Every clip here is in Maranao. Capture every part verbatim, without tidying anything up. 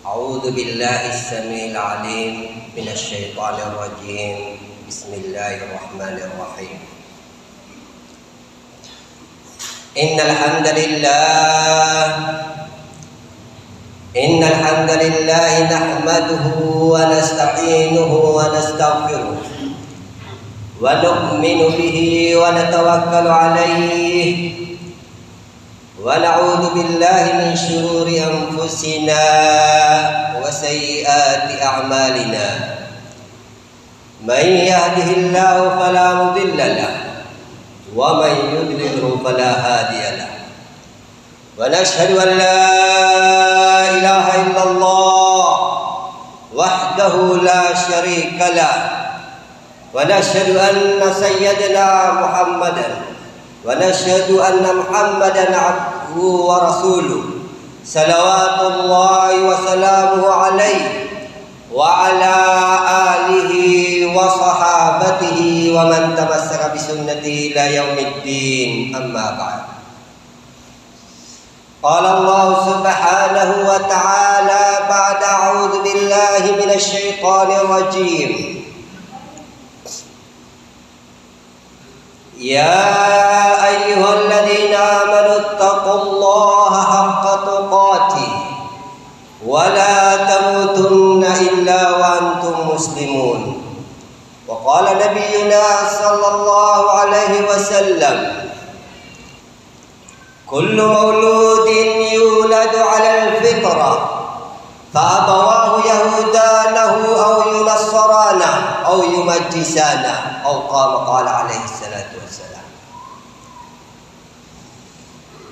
أعوذ بالله السميع العليم من الشيطان الرجيم. بسم الله الرحمن الرحيم. إن الحمد لله، إن الحمد لله نحمده ونستعينه ونستغفره ونؤمن به ونتوكل عليه ونعوذ بالله من شرور أنفسنا وسيئات أعمالنا. من يهده الله فلا مضل له ومن يضلله فلا هادي له. ونشهد أن لا إله إلا الله وحده لا شريك له، ونشهد أن سيدنا محمدا، ونشهد أن محمدا عبده ورسوله، صلوات الله وسلامه عليه وعلى آله وصحابته ومن تمسك بسنته إلى يوم الدين. أما بعد. قال الله سبحانه وتعالى بعد أعوذ بالله من الشيطان الرجيم. يا أيها الذين آمنوا اتقوا الله حق تقاته ولا تموتن إلا وأنتم مسلمون. وقال نبينا صلى الله عليه وسلم: كل مولود يولد على الفطرة فأبواه يهودانه أو ينصرانه أو يمجسانه أو كما قال عليه الصلاة والسلام.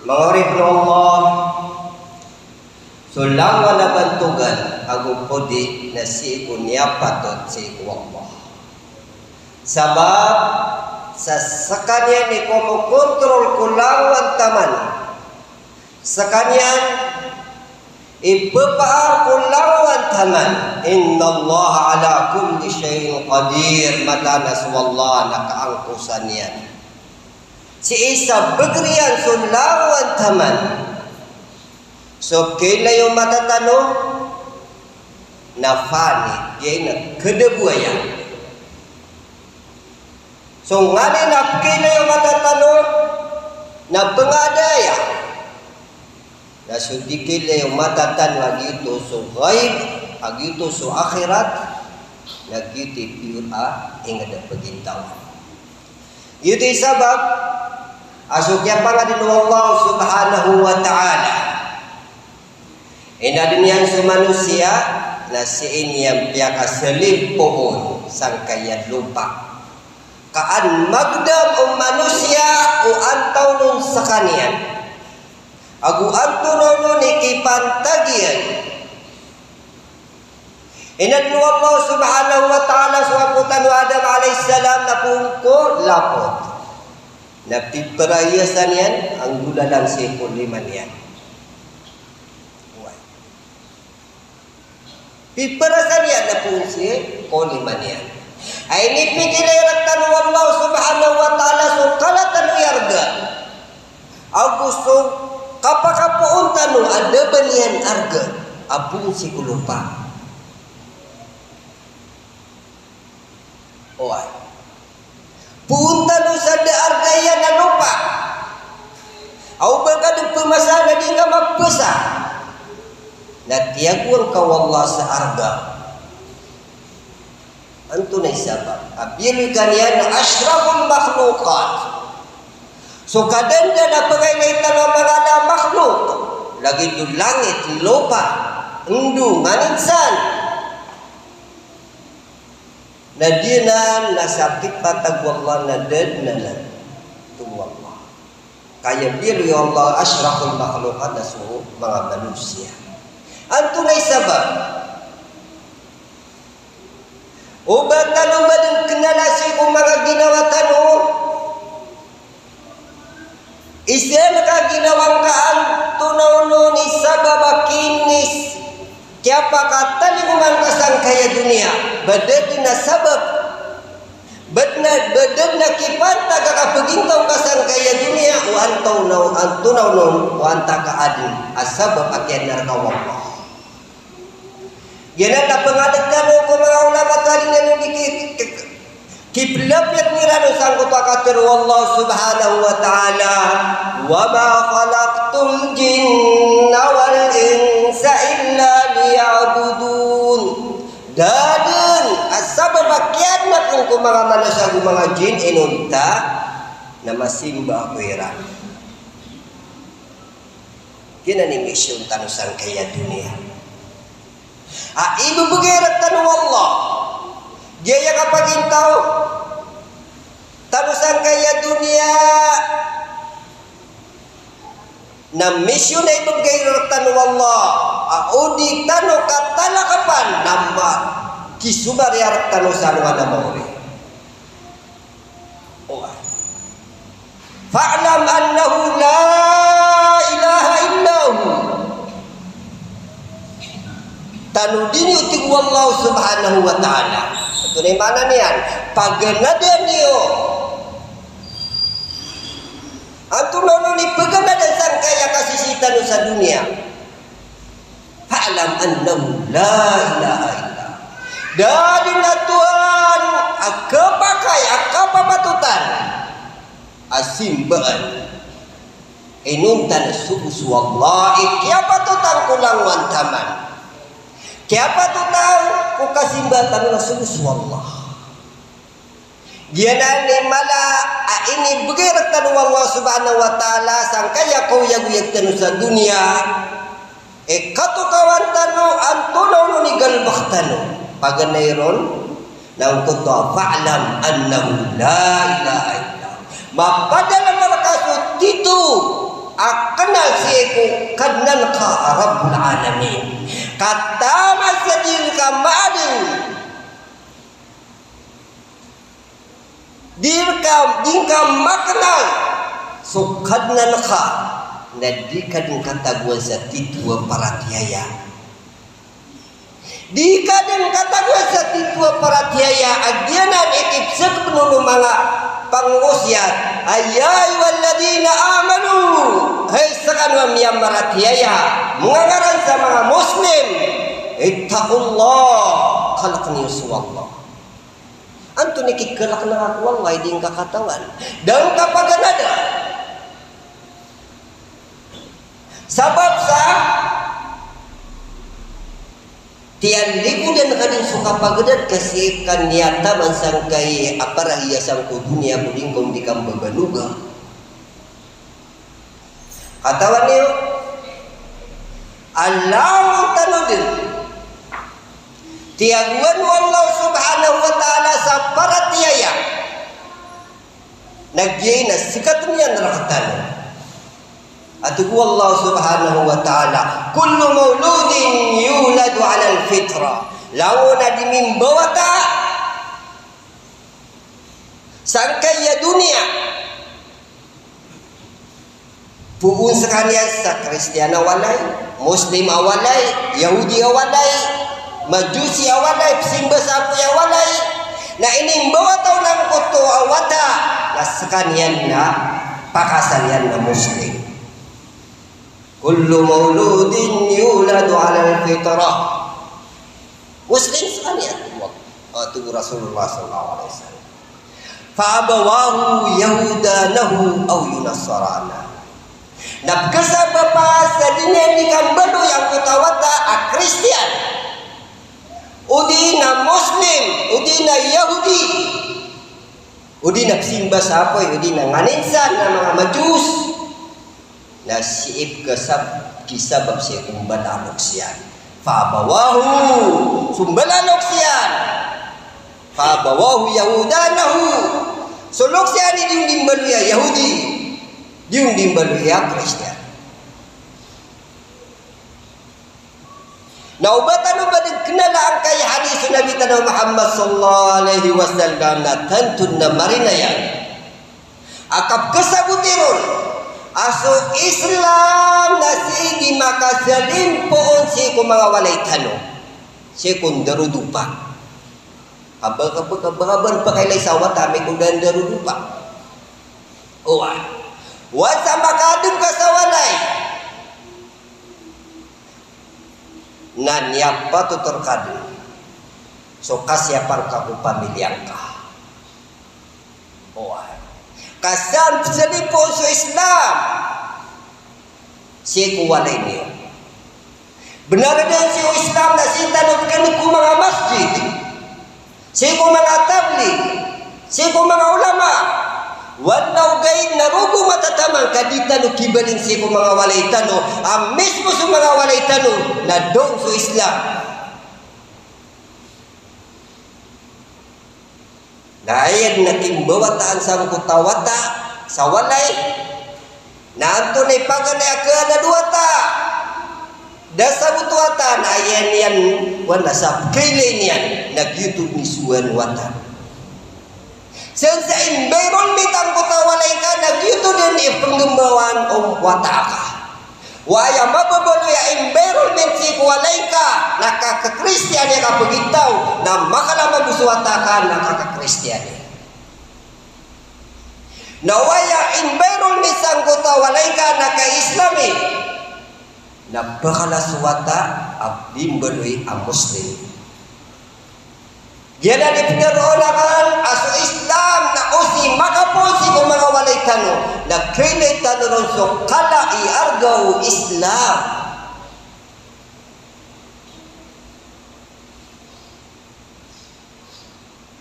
Manga oripn o Allah, so langowan a bantogan ago podi na sii ko niyapatot sii ko Allah. Sabap sa skaniyan i komokontrol ko langowan taman. Skaniyan i pphar ko langowan taman. Innallaha ala kulli shay'in qadir. Mataan a so Allah na kaangkosan iyan sii sa bgr iyan so langowan taman. So kailay o mata tano na fani, giya na kdabowaya. So nganin a pkailay o mata tano na pngadaya. Na so di kailay o mata tano a giyoto so ghaib, a giyoto so akhirat, na giyoto i piyor a ingd a pagintaw. Giyoto i sabap a so kiyapangadn o Allah subhanahu wa ta'ala, inadn iyan so manosiya na sii niyan piyakasalimpoon sangkaya lopa. Ka an magdam o manosiya o antaw on skaniyan ago antonaa on i kipantag iyan. Inadn o Allah subhanahu wa ta'ala so apo tano a Adam alayhis salam na poon ko lapot. Na piparahiyasan iyan a nggolalan sii ko lima niyan. Oway. Piparasan iyan na poon sii ko lima niyan. Ay inipikilay rktano o Allah subhanahu wa ta'ala so kala tano i arga ago so kapakapoon tano a da ba niyan arga a poon sii ko lopa. Oway. Poon tano sa da arga iyan a lopa. Aw ba ka dn pmasa na di ngka mapasa. Na tiyagoan ka o Allah sa arga. Antonaa i sabap a biyaloy ka niyan na ashraful makhluqat. So kadandan a pkailay tano a manga da a makhluq, lagid o langit, lopa, ndo, nganin san. Na di nan na sakit patag o Allah na da dn anan. Ito o Allah. Kaya biyaloy o Allah ashraful makhluqat na so manga manosiya. Antonaa i sabap? O ba tano ba dn knala sii ko manga ginawa tano? Isa na ka ginawa ngka antonaa on i sabap a kinis, kiyapakatalingoma ngka sangkaya doniya, ba da dn a sabap, ba dn a, ba da dn a kipantag a kapagintaw ngka sangkaya doniya, o antonaa, antonaa on, o antaa ka adn a sabap a kiyanar ka o Allah. Giyanan na pngadg tano ko manga ulama tano a di niyan di ki-, ki-, kiplapiyat iran sangkoto a katharo o Allah Subhanahu wa Ta'ala, "Wa ma khalaqtul jinna wal insa illa liya'budun." Da dn a sabap a kiyaadn akn ko manga manosiya ago manga jinn inonta na masimba ako iran. Giyanan i misyon tano sangkaya doniya. A ibbgay rktano o Allah. Giyaya kapagintaw tano sangkaya doniya na misyon a ibbgay rktano o Allah. A o di tano katalakapan na ma-, kisomariya rktano sa alongan a maori. Oway. "Fa'lam annahu la ilaha illa hu." Tanodi niyo, tig o Allah Subhanahu wa Ta'ala. Antonaa i maana niyan? Paganada niyo. Antonaa i paganada sangkaya kasisii tano sa doniya? "Fa'lam annahu la ilaha illa." Da dn a Tuhan a khapakay, a khapamatotan a simbaan inonta na so, so Allah i kiyapatotan ko langowan taman. Kiyapatotan ko kasimba tano na so, so Allah. Giyanan i mala a inibgay rktano o Allah Subhanahu wa Ta'ala sangkaya kaoyagoyag tano sa doniya. Ikatokawan tano antonaa on i galbk tano. Paganay ron na angkoto a "Fa'lam annahu la ilaha illa." Mapadalm rka so tito a knal sii ko Kadnan ka a Rabbul Alamin. Kataman sa di rka maadn Di rka, di ngka maknal so Kadnan ka, na di ka dn katagoan sa tito a paratiyaya. Di ka dn katagoan sa tito a paratiyaya, a giyanan i kipsgpn o manga pangosiyat a, "Ya ayyuhalladhina amanu," hay skano a miyamaratiyaya, manga ngaran sa manga Muslim, "ittaqullah," kalkn iyo so Allah. Antonaa i kikhalk ngka ko Allah i di ngka katawan? Da ngka paganada. Sabap sa tiyalikodan ka dn so kapaganad ka sii ka niyataman sangkai a parahiyasan ko doniya ko di ngka on di kambabaloga. Katawan iyo, a langon tano dn, tiyagoan o Allah Subhanahu wa Ta'ala sa paratiyaya. Na giya na sikat iyan rktano. A tig o Allah Subhanahu wa Ta'ala, "Kullu mawludin yuladu 'alal fitrah." Langon a di mimbawata sangkai a doniya, poon skaniyan sa Kristiyan a walay, Muslim a walay, Yahudi a walay, Majusi a walay, pzimba sa apoy a walay, na inimbawata on angkoto a wata, na skaniyan na pakaasal iyan na Muslim. "Kullu mawludin yuladu 'alal fitrah." Muslim skaniyan, a tig o Rasulullah sallallahu alaihi wasallam. "Fa abawahu yahudanihi aw yunassiranihi." Na pkasabap sa di niyan di kambaloy angkoto a wata a Kristiyan, o di na Muslim, o di na Yahudi, o di na pzimba sa apoy, o di na nganin san na manga Majus. Na sii pkasab-, kisabap sii ko mbala a loks iyan. Fa abawahu, so mbala a loks iyan. Fa abawahu yahudanihi. So loks iyan i di on di mbaloy a Yahudi, di on di mbaloy a Kristiyan. Na o ba tano ba dn knala angkai a hadis o Nabi tano Muhammad sallallahu alaihi wasallam na tanto na marinayan a kapkasaboti ron a so Islam na sii di makasalimpoon sii ko manga walay tano, sii ko ndarodopa. Kaba, kaba, kaba, kaba pakailay sa wata mi ko da ndarodopa. Oway. Oway sa makaadn ka sa walay. Na niyapatot rka dn so kasiyapan ka ko pamilya ngka. Oway. Ka san salipo so Islam sii ko walay niyo. Bnar dn sii ko Islam na sii tano pkn ko manga masjid, sii ko manga tabligh, sii ko manga ulama. Wan na ogaid na rogo matataman ka di tano kibalin sii ko manga walay tano, a mismo so manga walay tano na doon so Islam. Na aya dn a kimbawataan sangkoto a wata sa walay, na antonaa i paganay a khaadn o wata? Da sabot o wata na aya niyan, wan na sa pkhailay niyan, na giyoto dn i sowaan o wata. San sa environment angkoto a walay ka, na giyoto dn i pnggambawan o wata ka. Wa aya mababaloy a environment sii ko walay ka na kakakristiyan iyan ka pgintaw, na makalamang bo so wata ka na kakakristiyan iyan. Na wa aya environment sangkoto a walay ka na ka-Islami, na pakala so wata a bimbaloy a Muslim. Giyanan i ptharoon akn a so Islam na o sii makapoon sii ko manga walay tano, na khailay tano ron so kala i arga o Islam.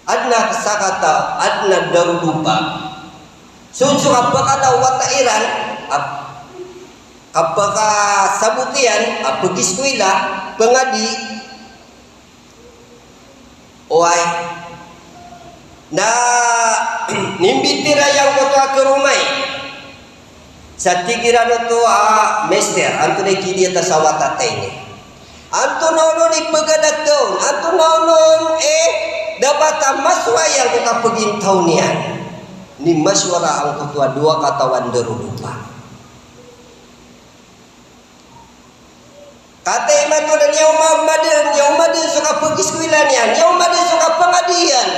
Adn a sakataw, adn a darodopa. So, so kapakala o wata iran, ap-, kapakasabot iyan a pgiskwila, pngadi, oway. Na inimbitira iyan angkoto a karoma iyan. Sa tig iran oto a, "Mister, antonaa i kidiyata sa wata ta ini? Antonaa onon i pgadaton? Antonaa onon i dapat a masowa iyan ko kapgintaw niyan?" Inimasowara angkoto a dowa katawan darodopa. Kataya imanto na niyaoma dn, niyaoma dn so kapgiskwila niyan, niyaoma dn so kapangadi iyan.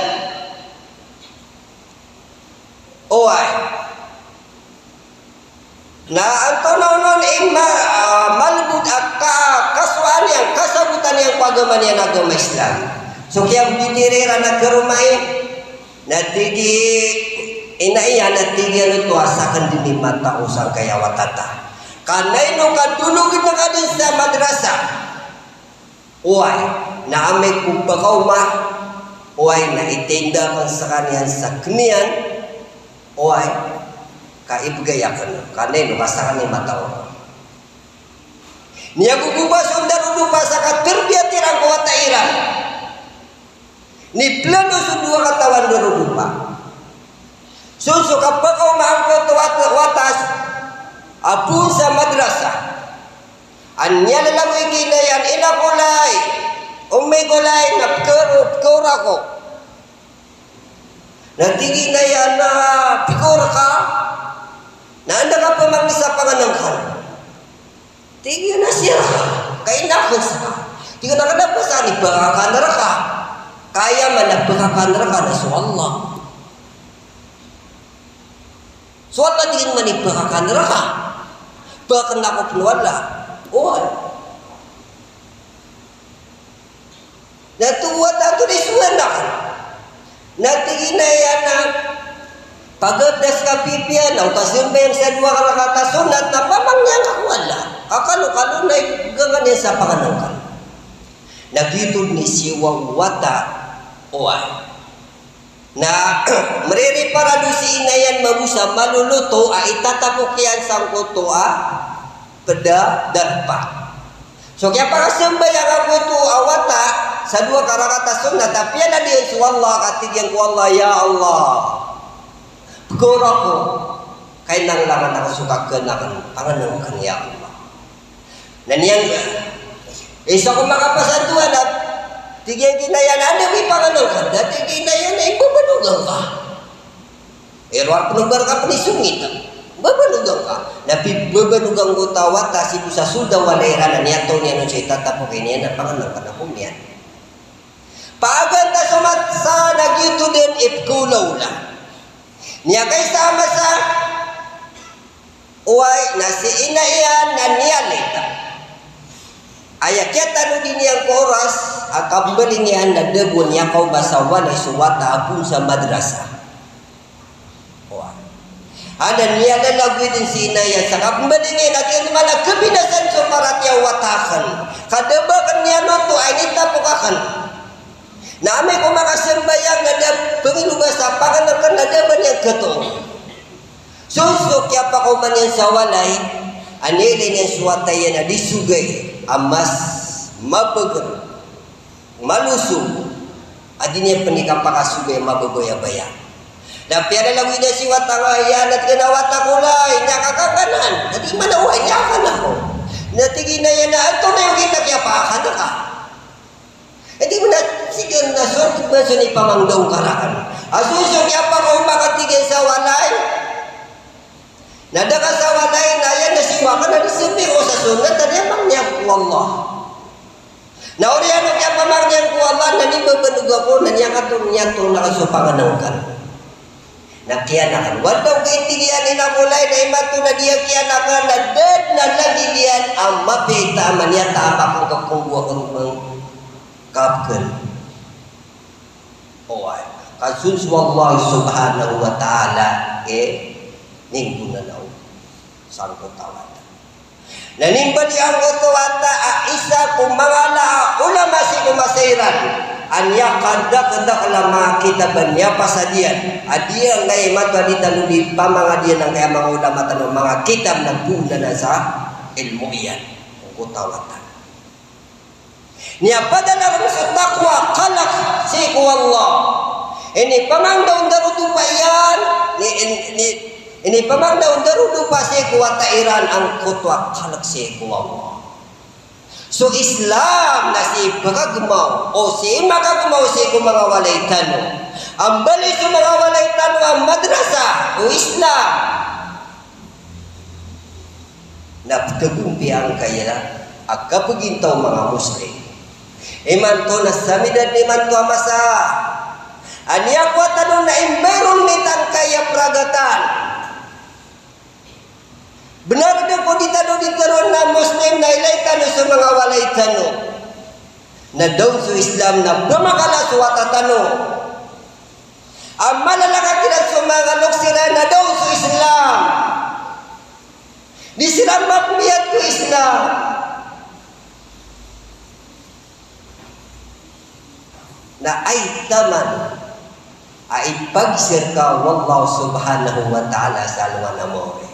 Oway. Na antonaa onon i ma-, ah, malbod a ka-, kasowaan iyan, kasabotan iyan ko agama niyan a agama Islam. So kiyambitira iran a karoma iyan. Na tig i ina iyan, na tig iyan oto a sakn dn i matao sangkaya wata ta. Ka na ino ka dologn ka dn sa madrasa. Oway, na amay ko pkaoma, oway, na itaynda akn skaniyan sa kn iyan, oway, ka ibgay akn, ka na ino ka sakn i matao. Niyagogoba so darodopa sa katarbiyat iran ko wata iran. Niplano so dowa katawan darodopa. So, so kapakaoma angkoto a wata, wata a poon sa madrasa. An aya lalagoy ki ina iyan, "Ina ko lay, ummi ko lay, na pkoro, pkoro ako." Na tig i ina iyan a, "Pkoro ka? Na anda ka pman mangni sa pangnngkn?" Tig iyan a, "Siya rka, ka ina akn ska." Tig iyan a, "Kna ba sa ipkhakan rka? Ka aya man a pkhakan rka na so Allah. So Allah tig iyan man ipkhakan rka. Pkhakn ako pn o Allah." Oway. Na oto a wata oto di sowaan akn. Na tig i ina iyan a, "Pagabdas ka pipiya, na o kasambayang sa dowa rakaat a sunnat, na pamangnin ka ko Allah. Ka kalokalo na igangan iyan sa pangnngkn." Na giyoto dn i siyowa o wata, oway. Na mririparado si ina iyan mambo sa maloloto a itatapok iyan sangkoto a pd a darpa. So kiyapakasambayang angkoto a wata sa dowa ka rakaat a sunnat a piyalad iyan so Allah, ka tig iyan ko Allah, "Ya Allah, pkoro ako, ka inanglangan ako so kakn akn, pangnngkn, ya Allah." Na niyan, isa ko makapasantoan a tig iyan ki ina iyan a, "Anda bo i pangnngkn?" Da tig i ina iyan a, "Ibabanogan ka. Irowar pn o ba rka pn isongit. Ibabanogan ka." Na pibabanogan angkoto a wata sii ko sa sold a walay iran, na niyataw niyan on sa itatapok iyan a pangnngkn ako niyan. Paganay so masa na giyoto dn i pkhaolaola. Miyakaisa a masa, oway, na si ina iyan na niyalit. Aya kiyatanodi niyan ko oras a kambaling iyan na da bo niyan kaoma sa walay so wata a poon sa madrasa. Oway. Anda niyan lalagoy dn si ina iyan sa kambaling iyan a giya man a kabinasaan so paratiyaya o wata akn. Ka da ba akn niyan oto a initapok akn. Na amay ko makasambayang na da pngiloba sa pangnngkn na da ba niyan khatoo. So, so kiyapakaoma niyan sa walay, a niyan ilay niyan so wata iyan a di sogay a mas mabagr, malosog, a di niyan pn di kapakasogay a mababayabaya. Na piyalalagoy niyan si wata iyan a tig iyan a, "Wata ko lay, iniaka ka kanan?" Na tig iyan a, "Oway, iniaka ako." Na tig iyan a, "Antonaa i ogaid a kiyapakakan ka?" Edi bo na sigan na so, tig man so ipamangdaw ka rakn. A so, so kiyapakaoma ka, tig iyan, sa walay. Na da ka sa walay, na aya na siyowa ka na di smbay ko sa sunnat, na di amang niyan ko Allah. Na oriyan o kiyapamang niyan ko Allah, na di mbabanog ako, na niyan kato, niyan to na ka so pangnngkn. Na kiyan akn. Wata ko, tig iyan, ina ko lay, na imanto na di a kiyan akn, na da dn a lagid iyan a mapiya i taman iyan, taman ko kakombo akn pn kapkn. Oway. Ka so, so Allah subhanahu wa ta'ala, eh, ninggonan o sangkoto a wata. Na inimbali angkoto a wata a isa ko manga ala a ulama sii ko masa iran a miyakadakdakl a manga kitab a miyapasad iyan, a di angkaya imanto a di tano di pamangadian angkaya manga ulama tano a manga kitab na poon anan sa ilmo iyan. Angkoto a wata. Niyapadalm so taqwa, kalk sii ko Allah. Inipamangdaw o ndarodopa iyan, ini, ini, ini, inipamangdaw o ndarodopa sii ko wata iran angkoto a kalk sii ko Allah. So Islam na sii pkagmaw, o sii makagmaw sii ko manga walay tano. Ambali so manga walay tano a madrasa, o Islam. Na pkagompiya angkaya a kapagintaw o manga Muslim. Imanto na sa midad imanto a masa a niyakowa tano na environment angkaya pragatan. Bnar dn ko di tano, di tano na Muslim na ilay tano so manga walay tano. Na da on so Islam na pmakala so wata tano. A malalakaw kiran so manga loks iran na da on so Islam. Di siran mapmiyat ko Islam. Na aya taman a ipagsirka o Allah subhanahu wa ta'ala sa alongan a maori.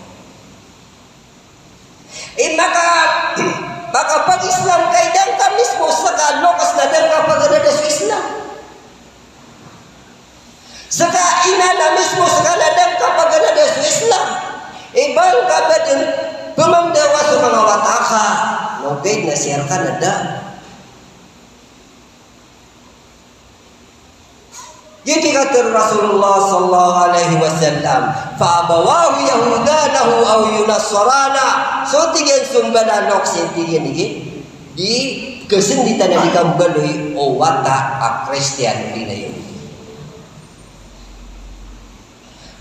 Aya maka, makapag-Islam ka i da ngka mismo ska loks na da ngka paganada so Islam. Ska ina na mismo ska na da ngka paganada so Islam. Iba ngka ba dn pmangdawa so manga wata ka. Na ogaid na sii rka na da. Giyoto i katharo o Rasulullah sallallahu alaihi wasallam, "Fa abawahu yahudanahu aw yunassarana." So tig iyan so mbala a loks iyan, tig iyan, tig iyan, di kasndit anan, di kambaloy o wata a Kristiyan odi na Yahudi.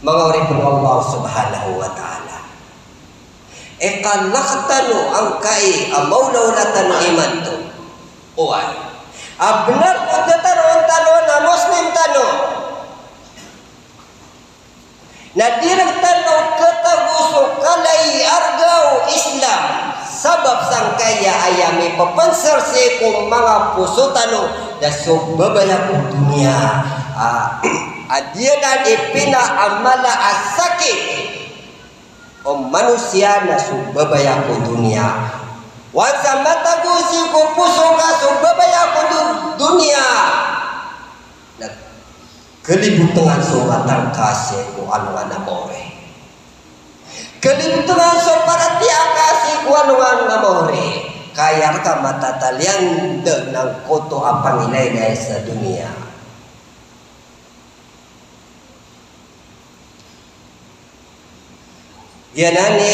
Manga oripn o Allah subhanahu wa ta'ala. Ikalk tano angkai a maolaola tano imanto. Oway. A bnar ko tataroon tano na Muslim tano. Na di rktano khatago so kala i arga o Islam. Sabap sangkaya aya mipapansar sii ko manga poso tano na so babaya ko doniya. A, a di anan i pinaamala a sakit o manosiya na so babaya ko doniya. Oway, sa matago sii ko poso ka so babaya ko do-, doniya, na kalibotngan so mata ngka sii ko alongan a maori. Kalibotngan so paratiyaya ka sii ko alongan a maori. Ka aya rka matataliyan dn angkoto a pangilaylay sa doniya. Giyanan i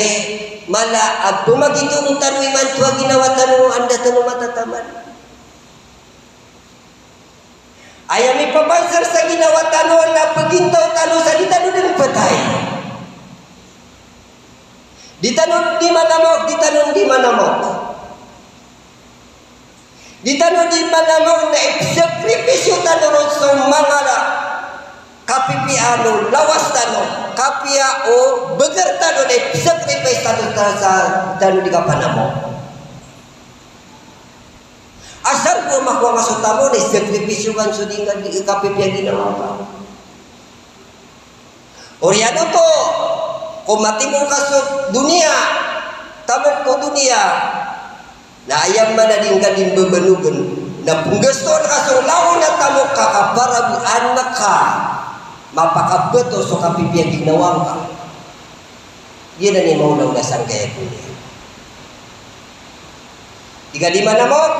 mala a pmagitong tano imanto a ginawa tano, anda tano matataman. Aya mipapansar sa ginawa tano na pgintaw tano sa di tano dn pthay. Di tano di manamok, di tano di manamok. Di tano di manamaw na ipsakripisyo tano ron so manga kapipiya o lawas tano, kapiya o bager tano na ipsakripis tano sa, sa tano di kapanamaw. Asar ko makowa nga so tamaw na isakripisyo ka so di nga di kapipiya ginawa ka. Oriyan oto, ko matimo ka so doniya, tamok ko doniya, na aya maana di nga di mbabanogen, na pnggastoon ka so lawan a tamok ka ka para bo an ka mapakabeto so kapipiya ginawa ka. Giyanan i maolaola sangkaya doniya. Tig a di manamok,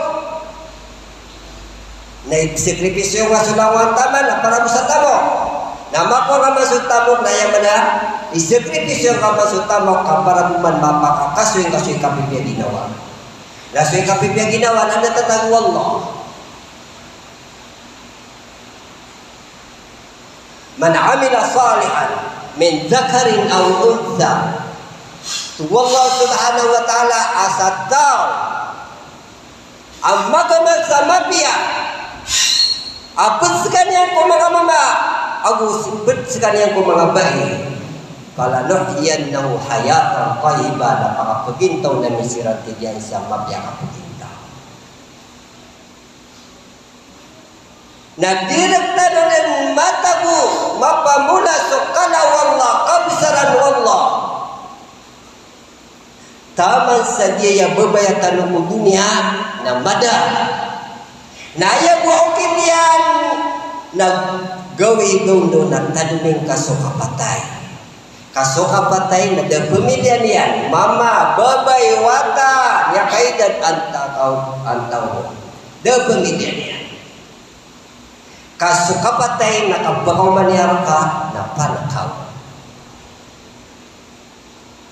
na ipsakripisyo nga so langowan taman a para bo sa tamok. Na makowa nga man so tamok na aya maana, isakripisyo nga man so tamok ka para bo man mapakakasoy nga so ikapipiya ginawa. Na so ikapipiya ginawa na da tatago o Allah. Man amila salihan min dhakarin aw untha. Tig o Allah subhanahu wa ta'ala a sa taw a magamal sa mapiya a pd skaniyan ko manga mama ago pd skaniyan ko manga bai, falanuhyiyannahu hayatan tayyibah, na pakapagintaw ami siran, tig iyan, sa mapiya a kapagintaw. Na di rktano dn matago, mapamola so kala o Allah, kabsaran o Allah. Taman sa giyaya babaya tano ko doniya na mada. Na aya bo a okit iyan na gawii gawndo na tadming ka so kapatay. Ka so kapatay na da pamiliya niyan, mama, babay, wata, miyakaidad, antaa ka, antaa ka. Da pamiliya niyan. Ka so kapatay na kapakaoma niyan rka na panakaw.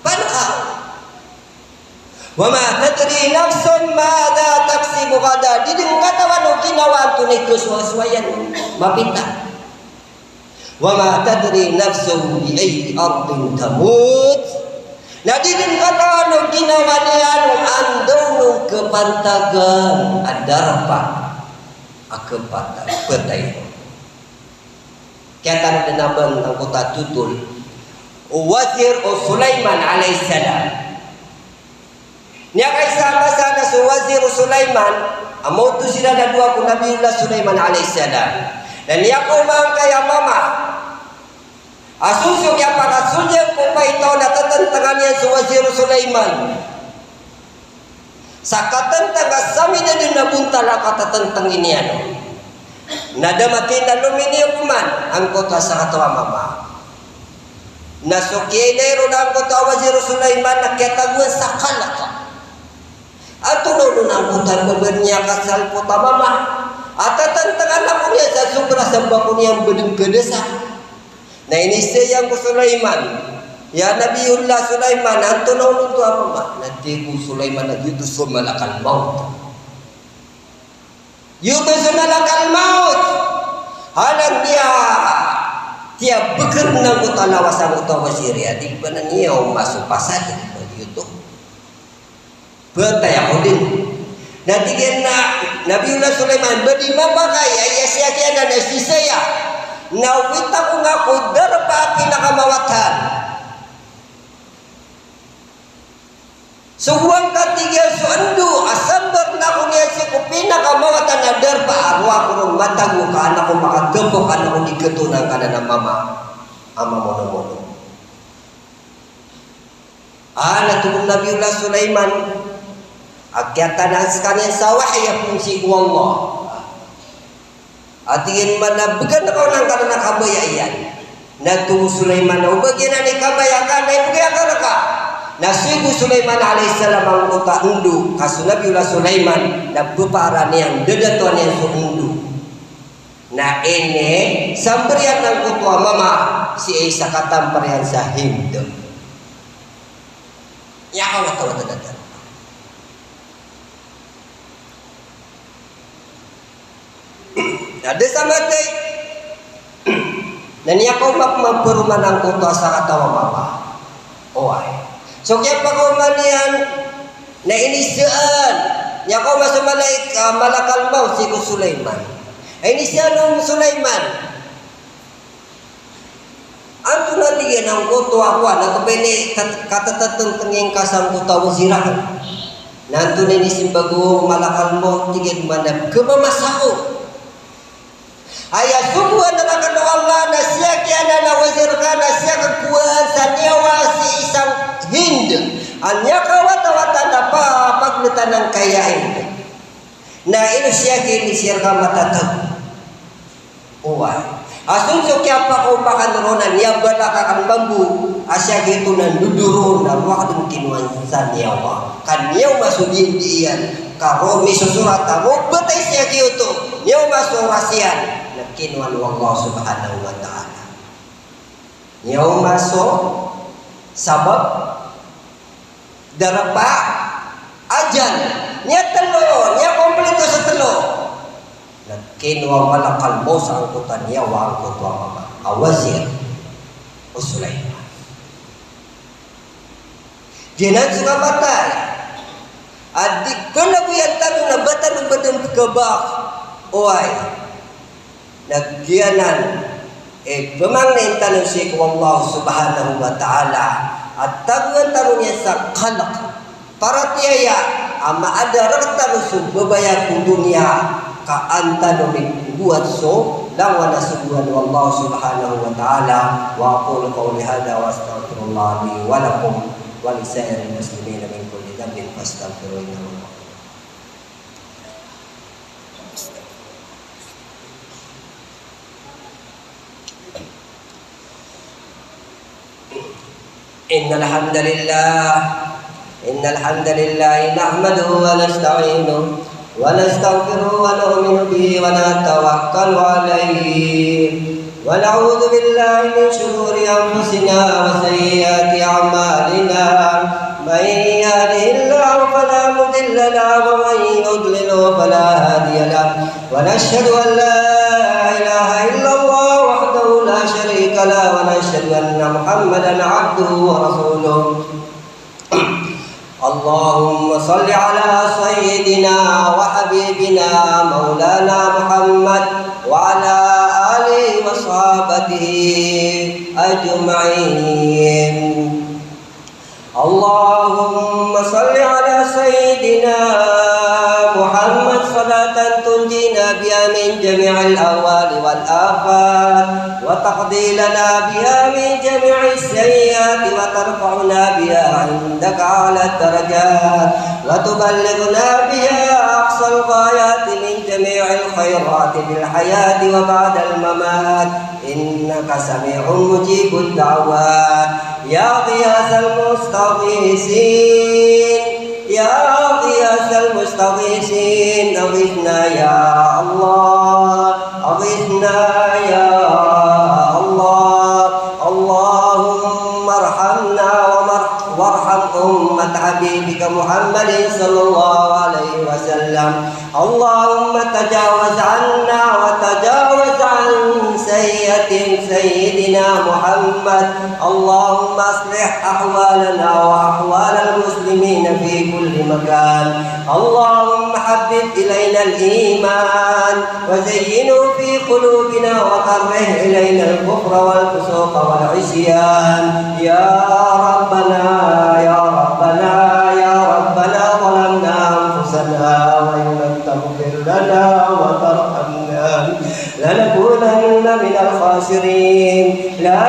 Panakaw. Wa ma tadri nafsun madha taksibu ghada. Di dn katawan o ginawa antonaa i kasowasowayan mapita. Wa ma tadri nafsun bi ayyi ardin tamut. Na di dn katawan o ginawa niyan o anda on kapantagan a darpa a kapatay. Kiyatanda dn a ba angkoto a thotol o wazir o Sulaiman alayhis salam. Miyakaisa a masa na so wazir o Sulaiman, a maoto siran a dowa ko Nabiyullah Sulaiman alayhis salam. Na miyakaoma angkaya mama a so, so kiyapakasold iyan ko paitaw na tatantngan iyan so wazir o Sulaiman. Sa katantang a samidaden a bontal a katatantang iyan. Na da matin a lominiyo pman angkoto a sakataw a mama. Na so kiyailay ron angkoto a wazir o Sulaiman na kiyatagoan sa kalk. Antonaa onon angkoto a ba niyan kasalpot a mama a tatantangan ako niyan sa sobra sa ba ako niyan badn kadasa. Na inisa iyan ko Sulaiman, "Ya Nabiyullah Sulaiman, antonaa onon oto a mama?" Na tig o Sulaiman a giyoto so malakal maut. Giyoto so malakal maut. Halang niyan, tiya bkr angkoto a lawas angkoto a wazir iyan, di ba niyan omaso pasad, giyoto. Btay ako dn. Na tig iyan a Nabiyullah Sulaiman, ba di mapakay a aya siya kiyanan na sii saya. Na owit ako nga ko darpa a pinakamawatan. So gowang ka, tig iyan, so ndo a sambar na ako niyan sii ko pinakamawatan a darpa a roo ako ron matago ka an ako makagapok, an ako di katonan ka nan a mama a mamonomono. A, na tig o Nabiyullah Sulaiman a kiyatanaan skaniyan sa wahi a phoon sii ko Allah. A tig iyan man a bgan ako nan ka nan a kabaya iyan. Na tig o Sulaiman a o ba giyanan i kabaya ka na ibgay akn rka. Na sii ko Sulaiman alayhis salam angkoto a ndo ka so Nabiyullah Sulaiman na ppaaraan iyan, dadatoan iyan so ndo. Na inisambar iyan angkoto a mama sii sa katampar iyan sa Hind. Iyakawatawata dn. Na da sa matay. Na iniyan ka omak mamparoma angkoto a sakataw a mama. Oway. So kiyapakaoma niyan na inisaan Miyakaoma so malaik-, ah, malakal maut sii ko Sulaiman. Ay, iniiza on o Sulaiman. Antonaa, tig iyan, angkoto a kowan, na kapaini kat-, katatatengteng ingka sangkoto a wazir akn. Na antonaa i iniiza o malakal maut, tig iyan, man a pkhamamasa ko. Aya sogoan rakn o Allah na siyakiyaan a wazir ka na siyakakowaan sa niyawa si isang Hind a miyakawatawata na pa-, pagltan angkaya Hind. Na ino siyaki, iniiza ka, matatago. Oway. A so, so kiyapakaoma akn ron na niyabalak akn mambo a siyaki oto na ndodoroo na rowakn kinowaan sa niyawa. Ka niyaoma so diyandi iyan, ka roo misosorat a mobtay siyaki oto, niyaoma so oras iyan, na kinowaan o Allah subhanahu wa ta'ala. Niyaoma so sabap darpa ajal. Niyatlo, niyakomplito sa tlo. Na kinowa o malakal maut sangkoto a niyawa angkoto a mama, a wazir o Sulaiman. Giyanan so kapatay a di kalagoyan tano na ba tano badn pkhabak. Oway. Na giyanan i pmangnin tano sii ko Allah subhanahu wa ta'ala a tagoan tano niyan sa khalq. Paratiyaya a maada rktano so babaya ko doniya, ka an tano mimbowat so langowan a sogoan o Allah subhanahu wa ta'ala. Wa aqulu qawli hadha wa astaghfirullah li wa lakum wa li sa'iril muslimina min kulli dhanbin fastaghfiruhu innahu huwal ghafurur rahim. إن الحمد لله، إن الحمد لله نحمده ونستعينه ونستغفره ونؤمن به ونتوكل عليه ونعوذ بالله من شرور أنفسنا وسيئات أعمالنا. من يهده الله فلا مضل له ومن يضلل فلا هادي له. ونشهد أن لا إله إلا الله وحده لا شريك له، ونشهد أن محمدا عبده ورسوله. اللهم صل على سيدنا وحبيبنا مولانا محمد وعلى آله وصحابته أجمعين. اللهم صل على سيدنا محمد صلاة تنجينا بها من جميع الأهوال والآفات، وتقضي لنا بها من جميع السيئات، وترفعنا بها عندك أعلى الدرجات، وتبلغنا بها أقصى الغايات من جميع الخيرات في الحياة وبعد الممات. إنك سميع مجيب الدعوات. يا غياث المستغيثين، يا غياث المستغيثين، أغثنا يا الله، أغثنا يا الله. اللهم ارحمنا ومر-، وارحم أمة حبيبك محمد صلى الله عليه وسلم. اللهم تجاوز عنا وتجاوز عن سيئة سيدنا محمد. اللهم أصلح أحوالنا وأحوال المسلمين في كل مكان. اللهم حبب إلينا الإيمان وزينه في قلوبنا وكره إلينا الكفر والفسوق والعصيان. يا ربنا، يا ربنا، يا ربنا، ظلمنا أنفسنا وإن لم تغفر لنا وترحمنا لنكونن من الخاسرين. لا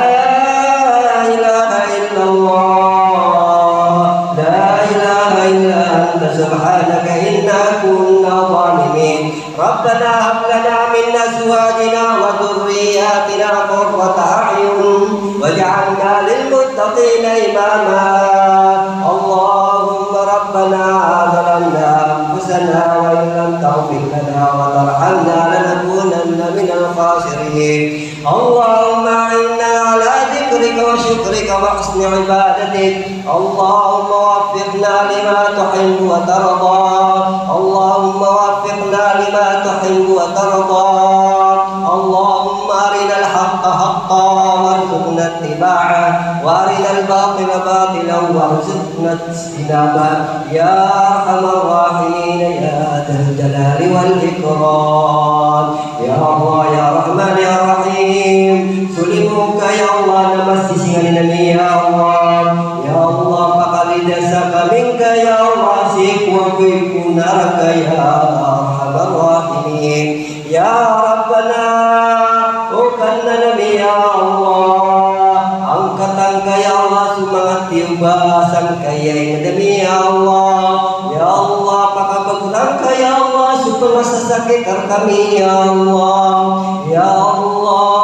إله إلا الله، لا إله إلا أنت سبحانك إنا كنا ظالمين. ربنا هب لنا من أزواجنا وذرياتنا قرة أعين واجعلنا للمتقين إماما. اللهم ربنا ظلمنا أنفسنا وإن لم تغفر لنا وترحمنا لنكونن من الخاسرين. اللهم أعنا على ذكرك وشكرك وحسن عبادتك. اللهم وفقنا لما تحب وترضى. اللهم وفقنا لما تحب وترضى. اللهم أرنا الحق حقا وارزقنا اتباعه، وأرنا الباطل باطلا وارزقنا اجتنابه يا أرحم الراحمين يا ذا الجلال والإكرام. Ya Allah, ya Rahman, ya Rahim. So limo ngka, ya Allah, na masisinganin ami, ya Allah. Ya Allah, pakalidasa kami ngka, ya Allah, sii ko apoy ko naraka, ya Arhamar Rahimin. Ya Rabbana, o Kadnan ami, ya Allah, angkatan ka, ya Allah, so manga tiyoba a sangkaya ingd ami, ya Allah. Ya Allah, pakabagoran ka, ya Allah, so pngasasakit rkami, ya Allah. Ya Allah,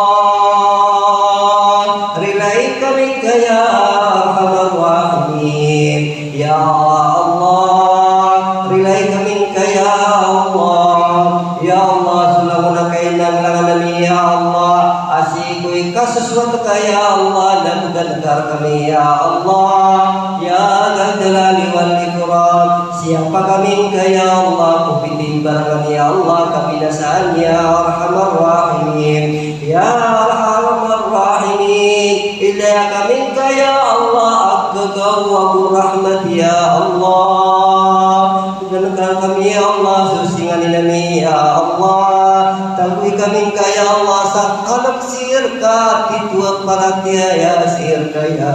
rilai kami ngka, ya Arhamar Rahimin. Ya Allah, rilai kami ngka, ya Allah. Ya Allah, so langon a kainanglangan ami, ya Allah, a sii ko ikasosoat ka, ya Allah, na bgan ka rkami, ya Allah. Ya Dhal Jalali wal Ikram, siyapa kami ngka, ya Allah, ko pithimbarang ami, ya Allah, kabinasaan, ya Arhamar Rahimin. Ya Arhamar Rahimin, ilaya kami ngka, ya Allah, a gagaw ago rahmat, ya Allah. Bgan ka rkami, ya Allah, so singanin ami, ya Allah. Tagoy kami ngka, ya Allah, sa kalk sii rka, titho a paratiyaya sii rka, ya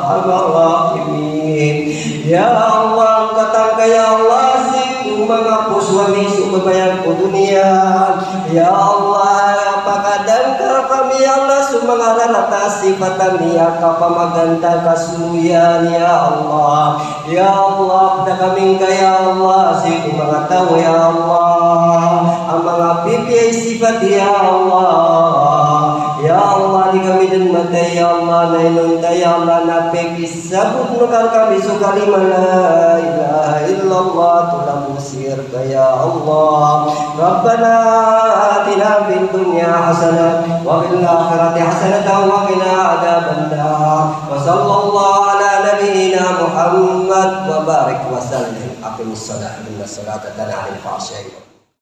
Arhamar Rahimin. Ya Allah, angkatan ka, ya Allah, sii ko manga poso ami so babayaan ko doniya. Ya Allah, pakadaan ka rkami, ya Allah, so manga rarata a sifat ami a kapamaganta ka so iyan, ya Allah. Ya Allah, pda kami ngka, ya Allah, sii ko manga taw, ya Allah, a manga pipiya i sifat, ya Allah. Ya Allah, di kami dn matay, ya Allah, na inonta, ya Allah, na pkisabot ngka rkami so kalima la ilaha illallah, tolamo sii rka, ya Allah. ربنا آتنا في الدنيا حسنة وفي الآخرة حسنة وقنا عذاب النار. وصلى الله على نبينا محمد وبارك وسلم. أقم الصلاة إن الصلاة تنهى عن الفحشاء